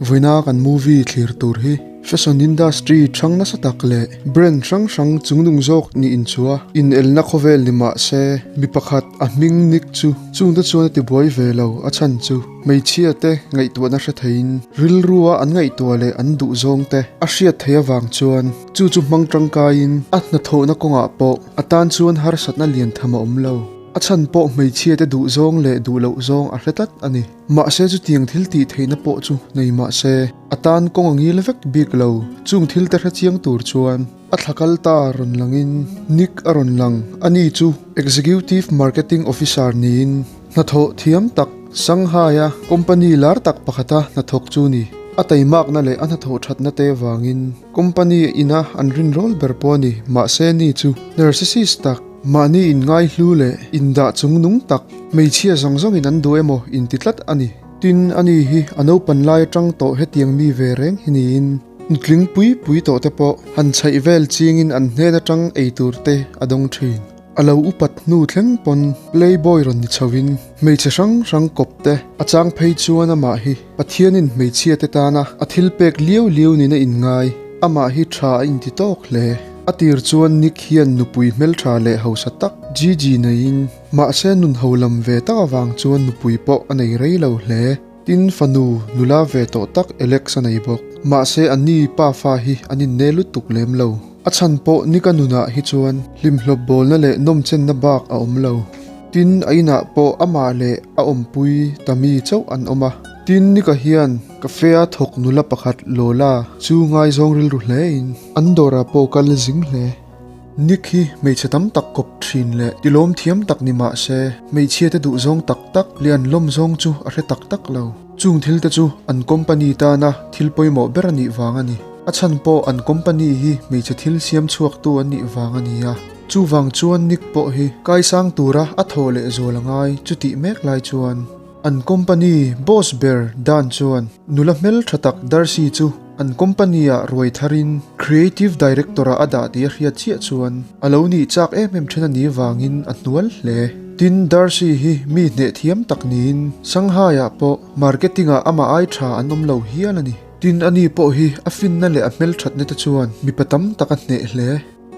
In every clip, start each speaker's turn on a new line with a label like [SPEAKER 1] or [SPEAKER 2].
[SPEAKER 1] Vawiina kan movie thlir tur hi fashion industry hrang nasa tak leh brand hrang hrang chungnung zawk nih inchhuah inelna khawvel ni mah se mi pakhat a hming Nick chu chungte chuan a tibuai ve lo a chhan chu hmeichhia te ngaihtuahna hre theiin rilrua an ngaihtuah leh an duh zawng te a hriat theih avang chuan chu chu hmang tangkaiin a hnathawhna kawngah pawh a tan chuan harsatna lian tham a awm lo. A chhan pawh hmeichhia te duh zawng leh duh loh zawng a hre tlat a ni. Mahse chutiang thil tih theihna pawh chu nei mahse a tan kawng a ngil vek bik lo. Chung thil te hre chiang tur chuan a thla kal ta rawn langin Nick a rawn lang. Ani chu Executive Marketing Officer niin hnathawh thiam tak Shanghai-a company lar tak pakhata hnathawk chu ni. A taimakna leh a hnathawh thatna te vangin company ina an rinrawl ber pawh a ni. Mahse ni chu narcissist tak Mahni inngaihlu leh indah chungnung tak hmeichhia zawng zawngin an duh emaw inti tlat a ni. Tin, ani hi a naupan lai atang tawh hetiang mi ve reng hi niin nutling pui pui tawh te pawh han chhaih vel chingin an hnen atang ei tur te a dawng thin. A lo upat hnu thleng pawn playboy rawn ni chhoin hmeichhe hrang hrang kawp te a chang phei chuan amah hi Pathianin hmeichhia te tana a thil pek liau liau nina inngai amah hi tha a inti tawk hle. A tir chuan Nick hian nupui hmeltha leh hausa tak Gigi neiin mahse nun ho lam ve tak avang chuan nupui pawh a nei rei lo hle. Tin fanu nula ve tawh tak Alex a nei bawk. Mahse a ni pa fa hi an inne lutuk lem lo. A chhan pawh Nick-a nunah hi chuan hlimhlawp bawlna leh nawmchenna bak a awm lo. Tin a inah pawh amah leh a awmpui Tammy chauh an awm a. Tin Nick-a hian cafe-a thawk nula pakhat Lola chu ngaizawng rilru hlein an dawrah pawh kal zing hle. Nick hi hmeichhe tam tak kawp thin leh tilawm thiam tak ni mah se hmeichhiate duhzawng tak tak leh an lawm zawng chu a hre tak tak lo. Chung thil te chu an company tana thil pawimawh ber a nih vang a ni. A chhan pawh an company hi hmeichhe thil siam chhuaktu an nih vang a ni a. Chuvang chuan Nick pawh hi kaisang tura a thawh leh zual a ngai chutih mek lai chuan an company boss ber Dan chuan nula hmel tha tak Darcy chu an company ah ruai tharin creative director ah a dah tih a hriat chiah chuan a lo nih chak em em then a nih vangin a hnual hle. Tin Darcy hi mi hneh thiam tak niin Shanghai ah pawh marketing ah amah ai tha an awm lo hial a ni. Tin ani pawh hi a finna leh a hmelthatna te chuan mipa tam tak a hneh hle.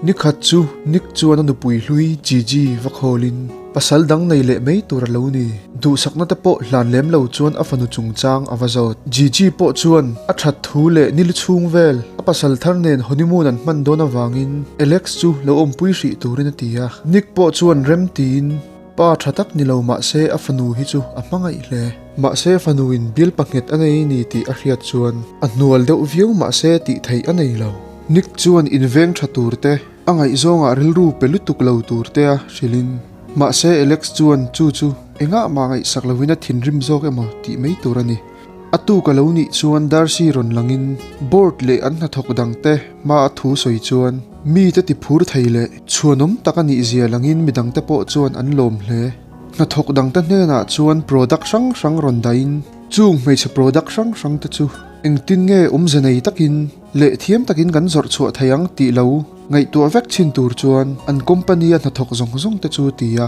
[SPEAKER 1] Nikhat chu Nick chuan a nupui hlui Gigi va khawlin pasal dang nei leh mai tur a lo ni. Duhsakna te pawh hlan lem lo chuan a fanu chungchang a va zawt. Gigi pawh chuan a that thu leh ni lu chhung vel a pasal thar nen honeymoon an hman dawn avangin Alex chu lo awmpui hrih turin a ti a. Nick pawh chuan rem tiin pa tha tak ni lo mahse a fanu hi chu a hmangaih hle. Mahse fanuin bial panghet a nei ni tih a hriat chuan a hnual deuh viau mahse tih theih a nei lo. Nick chuan inveng tha tur te, a ngaihzawngah rilru pe lutuk lo tur te a hrilhin. Mahse Alex chuan chu chu engah mah ngaihsak lovin a thinrim zawk emaw tih mai tur a ni. A tuk a lo nih chuan Darcy rawn langin board leh an hnathawk dang te hma a thu sawi chuan mite ti phur thei leh chhuanawm tak a nih zia langin midang te pawh chuan an lawm hle. Hnathawk dang te hnenah chuan product hrang hrang rawn dahin chung hmeichhe product hrang hrang te chu engtin nge awmze nei takin Leh thiam takin kan zawrh chhuah thei ang tih lo ngaihtuah vek chin tur chuan an company a hnathawk zawng zawng te chu a ti a.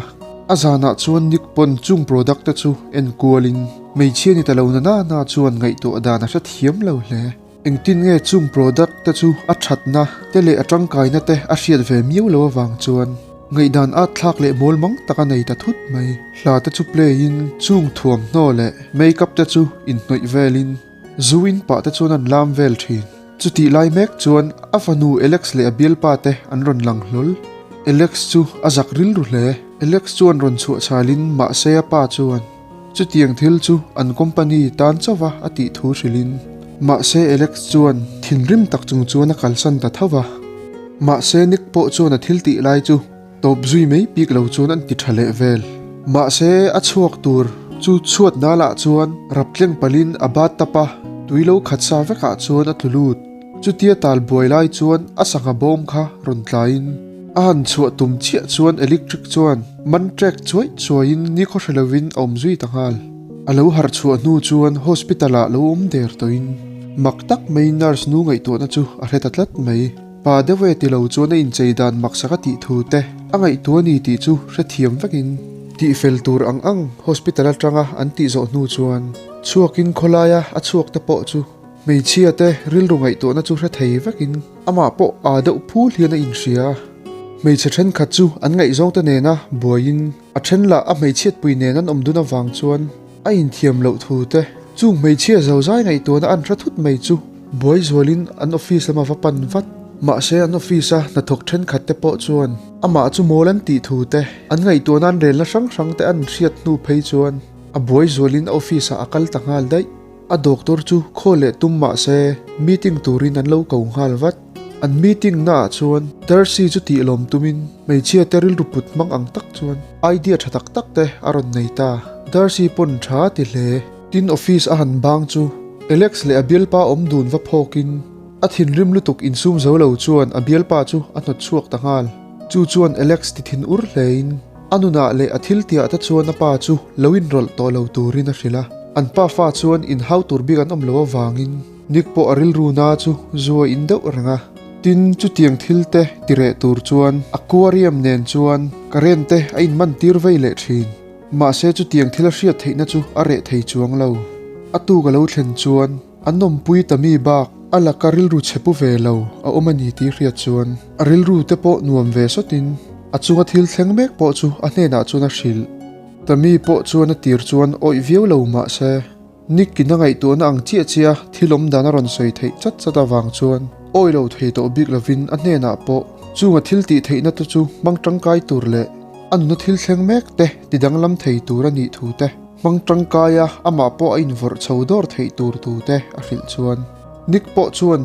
[SPEAKER 1] A zanah chuan Nick pawn chung product te chu en kualin hmeichhia ni ta lo na na na chuan ngaihtuah dan a hre thiam lo hle. Engtin nge chung product te chu a thatna te leh a tangkaina te a hriat ve miau lo avang chuan ngaihdan at thlak leh mawl mang tak a nei ta thut mai. Hla te chu play in chung thuamhnaw leh makeup te chu inhnawih velin Zuin pah te chuan an lam vel thin. Chutih lai mek chuan a fanu Alex leh a bialpa te an rawn lang hlawl. Alex chu a zak rilru hle. Alex chuan rawn chhuah chhalin mahse a pa chuan chutiang thil chu an company tan chauh a a tih thu hrilhin. Mahse Alex chuan thinrim tak chung chuan a kalsan ta tho va. Mahse Nick pawh chuan a thil tih lai chu Tawp zui mai bik lo chuan an ti tha leh vel. Mahse a chhuak tur chu chhuat nalah chuan rap tleng palhin a bat tap a, tui lo khat sa vekah chuan a tlu lut. Chutia tal buai lai chuan a sangha bawm kha rawn tlaiin a han chhuah tum chiah chuan electric chuan man trek chuaih chuaiin nikhaw hre lovin a awm zui ta nghal. A lo harh chhuah hnu chuan hospital ah lo awm der tawhin mak tak mai nurse nu ngaihtuahna chu a hre ta tlat mai. Pa deuh e ti lo chuan a inchei dan maksak a tih thu te a ngaihtuah a ni tih chu hrethiam vekin tihfel tur ang ang hospital atanga an tih zawh hnu chuan chhuakin khawlaia a chhuak te pawh chu. Hmeichhia te rilru ngaihtuahna chu hre thei vekin amah pawh aa deuh phul hian a inhria. Hmeichhe thenkhat chu an ngaihzawng te nena buaiin a then lah a hmeichhiatpui nen an awm dun avang chuan a inthiam loh thu te chung hmeichhia zozai ngaihtuahna an hre thut mai chu buai zualin an office lama va pan vat. Mahse an office a hnathawk thenkhat te pawh chuan amah chu mawl an tih thu te an ngaihtuahna an relna hrang hrang te an hriat hnu phei chuan a buai zualin a office ah a kal ta nghal daih. A doctor chu khaw leh tum mah se meeting turin an lo ko nghal vat. An meeting naah chuan Darcy chu tih lawm tumin hmeichhia te rilru put hmang ang tak chuan idea tha tak tak te a rawn nei ta. Darcy pawn tha ti hle. Tin office a han bang chu Alex leh a bialpa awm dun va phawkin a thinrim lutuk insum zo lo chuan a bialpa chu a hnawt chhuak ta nghal. Chu chuan Alex ti thin ur hlein A nunah leh a thil tiah te chuan a pa chu lo inrawlh tawh lo turin a hrilh a. An pa fa chuan inhau tur bik an awm lo avangin Nick pawh a rilru na chu zu a in deuh reng a. Tin, chutiang thil te ti reh tur chuan aquarium nen chuan current te a inman tir vei leh thin. Mahse chutiang thil a hriat theihna chu a reh thei chuang lo. A tuk a lo thlen chuan An awmpui ta mi bak a laka rilru chhe pu ve lo a awm a ni tih hriat chuan a rilru te pawh nuam ve sawtin a chunga thil thleng mek pawh chu a hnenah chuan a hrilh. Ta mi pawh chuan a tir chuan awih viau lo mah se Nick-in a ngaihtuahna ang chiah chiah thil awm dan a rawn sawi theih chat chat avang chuan awih lo thei tawh bik lovin a hnenah pawh chunga thil tih theihna te chu hmang tangkai tur leh a nuna thil thleng mek te tidanglam thei tur a nih thu te Hmang tangkaia amah pawh a invawrh chho dawr theih tur tute a hrilh chuan Nick pawh chuan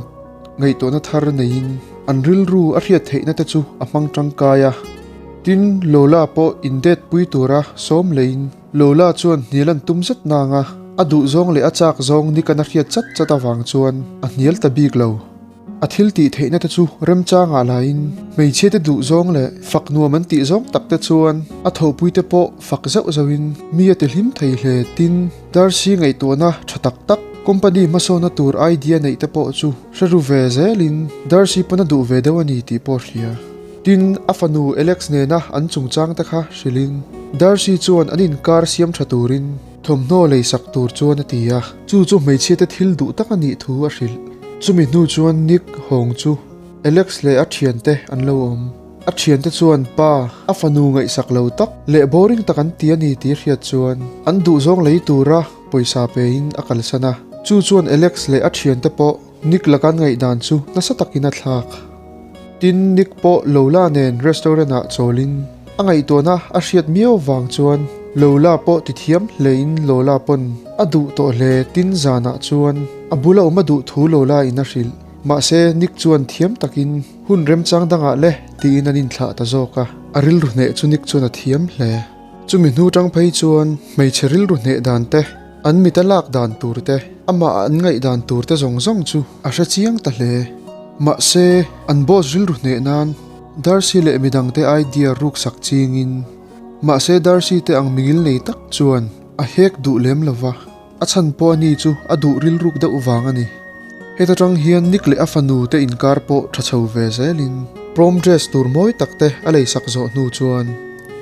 [SPEAKER 1] ngaihtuahna thar neiin an rilru a hriat theihna te chu a hmang tangkai a. Tin, Lola pawh indet pui tura sawm leiin Lola chuan hnial an tum zet nang a, a duhzawng leh a chak zawng Nick-an a hriat chat chat avang chuan a hnial ta bik lo. A thil tih theihna te chu remchangah laiin hmeichhia te duh zawng leh fak nuam an tih zawng tak te chuan a thawhpui te pawh fak zauh zauhin mi a ti hlim thei hle. Tin, Darcy ngaihtuahna tha tak tak, company hmasawna tur idea neih te pawh chu hre ru ve zelin Darcy pawn a duh ve deuh a ni tih pawh a hria. Tin, a fanu Alex nena an chungchang te kha hrilhin Darcy chuan an inkar siam tha turin Thawmhnaw lei sak tur chuan a ti a, chu chu hmeichhia te thil duh tak a nih thu a hrilh. Chumi hnu chuan Nick hawng chu Alex leh a thiante an lo awm. A thiante chuan pa, a fanu ngaihsak lo tak leh boring tak an ti a ni tih hriat chuan an duhzawng lei tura pawisa pein a kalsan a. Chu chuan Alex leh a thiante pawh Nick laka an ngaihdan chu nasa takin a thlak. Tin, Nick pawh Lola nen restaurant ah chawlin a ngaihtuahna a hriat miau vang chuan Lola pawh ti thiam hlein Lola pawn a duh tawh hle. Tin, zanah chuan a bula awm a duh thu Lola in a hrilh. Mahse, Nick chuan thiam takin hun remchang dangah le tiin an inthlah ta zawk a. A rilru hneh chu Nick chuan a thiam hle. Chumi hnu tang phei chuan hmeichhe rilru hneh dan te, An mit a lak dan tur te, amah an ngaih dan tur te zawng zawng chu a hre chiang ta hle. Mahse, an boss rilru hneh nan Darcy leh midangte idea ruk sak chingin. Mahse Darcy te ang mingil nei tak chuan a hek duh lem lo va, a chhan pawh ani chu a duh rilruk deuh vang a ni. Heta tang hian Nick leh a fanu te inkar pawh tha chho ve zelin prom dress tur mawi tak te a leisak zawh hnu chuan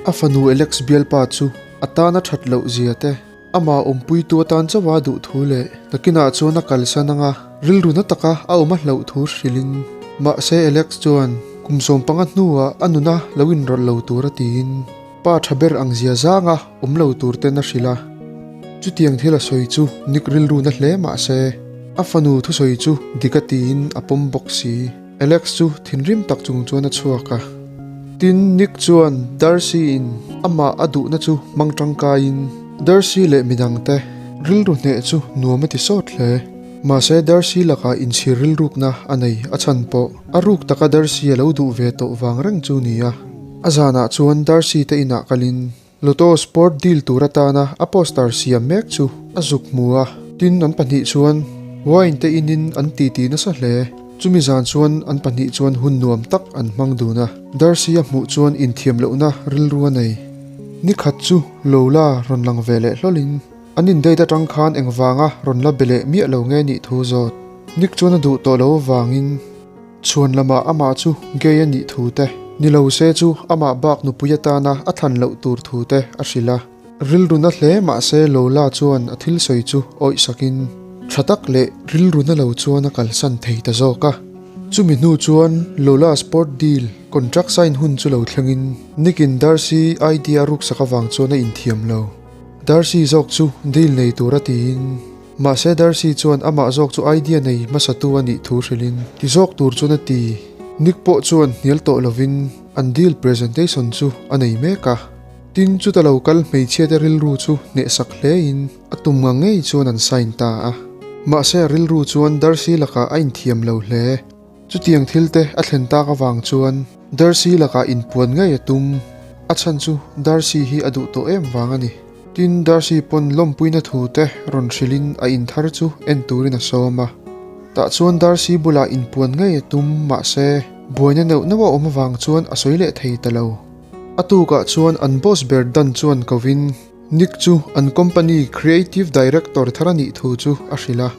[SPEAKER 1] a fanu Alex bialpa chu a tana that loh zia te, Amah awmpuitu atan chauha duh thu leh nakinah chuan a kalsan anga rilru na taka a awm a hlauh thu hrilhin mahse Alex chuan kum 15 hnuah a nuna lo inrawlh lo tur a tiin pa tha ber ang zia zanga awm lo tur ten a hrilh a. Chutiang thil a sawi chu Nick rilru na hle mahse a fanu thusawi chu dik a tiin a pawm bawk si. Alex chu thinrim tak chung chuan a chhuak a. Tin, Nick chuan Darcy-in amah a duhna chu hmang tangkaiin Darcy leh midangte rilru hneh chu nuam a ti sawt hle. Mahse, Darcy lakah inchhir rilrukna a nei a chhan pawh a ruk taka Darcy a lo duh ve tawh vang reng chu ni a. A zanah chuan Darcy te inah kalin Lotto sport deal tur atana a poster siam mek chu a zuk hmu a, tin an 2 chuan wine te inin an titi nasa hle. Chumi zan chuan an 2 chuan hun nuam tak an hmang dun a, Darcy a hmuh chuan inthiam lohna rilru a nei. Ni khat chu Lola rawn lang ve leh hlawlin an in date atang khan engvanga rawn la be leh miah lo nge nih thu zawt. Nick chuan a duh tawh lo avangin. Chhuan lamah amah chu gay a nih thu te, ni lo se chu amah bak nupui atana a thlan loh tur thu te a hrilh a. Rilru na hle mah se Lola chuan a thil sawi chu awih sakin. Tha tak leh rilru na lo chuan a kalsan thei ta zawk a. Chumi hnu chuan Lola Sport deal contract sign hun chu lo thlengin Nick-in Darcy idea a ruksak avang chuan a inthiam lo. Darcy zawk chu deal nei tura tiin mahse Darcy chuan amah zawk chu idea nei hmasatu a nih thu hrilhin ti zawk tur chuan a ti. Nick pawh chuan hnial tawh lovin an deal presentation chu a nei mek a. Tin, chuta lo kal hmeichhiate rilru chu hnehsak hlein a tum ngang ngei chuan an sign ta a. Mahse a rilru chuan Darcy lakah a inthiam lo hle. Chutiang thil te a thlen tak avang chuan Darcy lakah inpuan ngei a tum. A chhan chu Darcy hi a duh tawh em vang a ni. Tin, Darcy pawn lawmpuina thu te rawn hrilhin a inthar chu en turin a sawm a. Tah chuan Darcy bulah inpuan ngei a tum, mahse buaina neuh neuh a awm avang chuan a sawi leh thei ta lo. A tukah chuan an boss ber Dan chuan kovin Nick chu an company creative director thar a nih thu chu a hrilh a,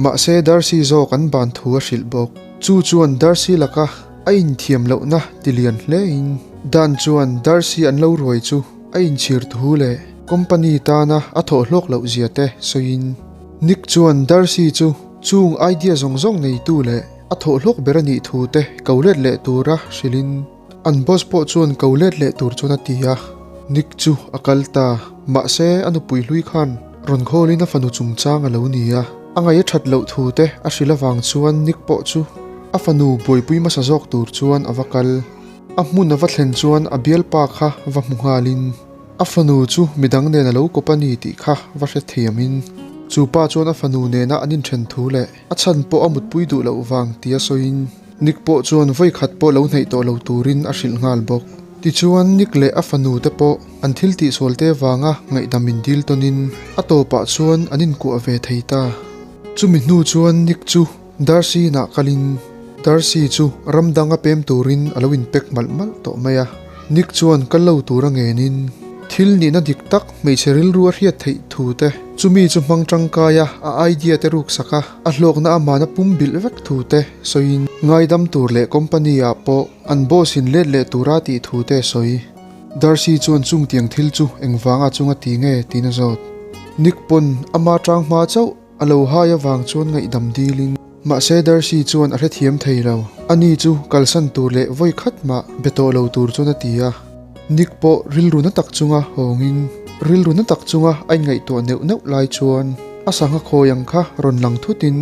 [SPEAKER 1] mahse Darcy zawk an ban thu a hrilh bawk. Chu chuan Darcy laka a inthiam lohna ti lian hlein Dan chuan Darcy an lo ruai chu a inchhir thu leh company tana a thawh hlawk loh zia te sawiin Nick chuan Darcy chu chung idea zawng zawng neitu leh a thawh hlawk ber a nih thu te ko let leh tura hrilhin An boss pawh chuan ko let leh tur chuan a ti a, Nick chu a kal ta. Mahse, a nupui hlui khan rawn khawlin a fanu chungchang a lo ni a, a ngaih a that loh thu te a hrilh avang chuan Nick pawh chu a fanu buaipui hmasa zawk tur chuan a va kal. A hmun a va thlen chuan a bialpa kha va hmu nghalin a fanu chu midang nen a lo kawp a ni tih kha va hrethiamin chu pa chuan a fanu nena an inthen thu leh a chhan pawh a mutpui duh loh vang tia sawiin Nick pawh chuan vawi khat pawh lo hnaih tawh lo turin a hrilh nghal bawk. Tichuan, Nick leh a fanu te pawh an thil tihsual te vanga ngaihdam in dil tawnin a tawpah chuan an inkuah ve thei ta. Chumi hnu chuan Nick chu Darcy inah kalin Darcy chu ram danga pem turin a lo inpek malh malh tawh mai a. Nick chuan kal lo tura ngenin thil nihna dik tak hmeichhe rilru a hriat theih thu te, chumi chu hmang tangkaia a idea te ruksak a, a hlawkna amana pum bilh vek thu te sawiin ngaidam tur leh company ah pawh an boss in let leh tura tih thu te a sawi. Darcy chuan chung tiang thil chu engvanga chunga ti nge tiin a zawt. Nick pawn ama tang hma chauh a lo hai avang chuan ngaihdam dilin mahse Darcy chuan a hrethiam thei lo. Ani chu kalsan tur leh vawi khat mah be tawh lo tur chuan a ti a. Nick pawh rilru na tak chunga hawngin rilru na tak chunga a inngaihtuah neuh neuh lai chuan a sangha khawi ang kha rawn lang thutin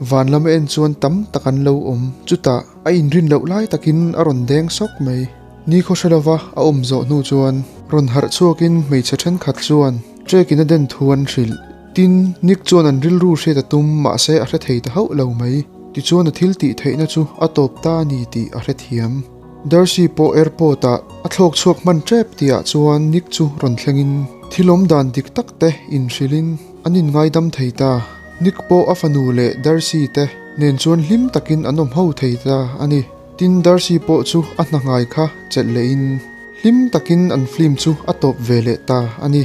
[SPEAKER 1] van lama en chuan tam tak an lo awm. Chutah a inrin loh lai takin a rawn deng sawk mai. Ni khaw hre lova a awm zawh hnu chuan rawn harh chhuakin hmeichhe thenkhat chuan Trek-in a den thu an hrilh. Tin, Nick chuan an rilru hriat a tum mahse a hre thei ta hauh lo mai. Tichuan a thil tih theihna chu a tawp ta a ni tih a hrethiam. Darcy pawh airport ah a thlawk chhuak hman tep tihah chuan Nick chu rawn thlengin thil awm dan dik tak te inhrilhin an inngaidam thei ta. Nick pawh a fanu leh Darcy te nen chuan hlim takin an awm ho thei ta a ni. Tin, Darcy pawh chu a hna ngai kha chelh lehin hlim takin an film chu a tawp ve leh ta a ni.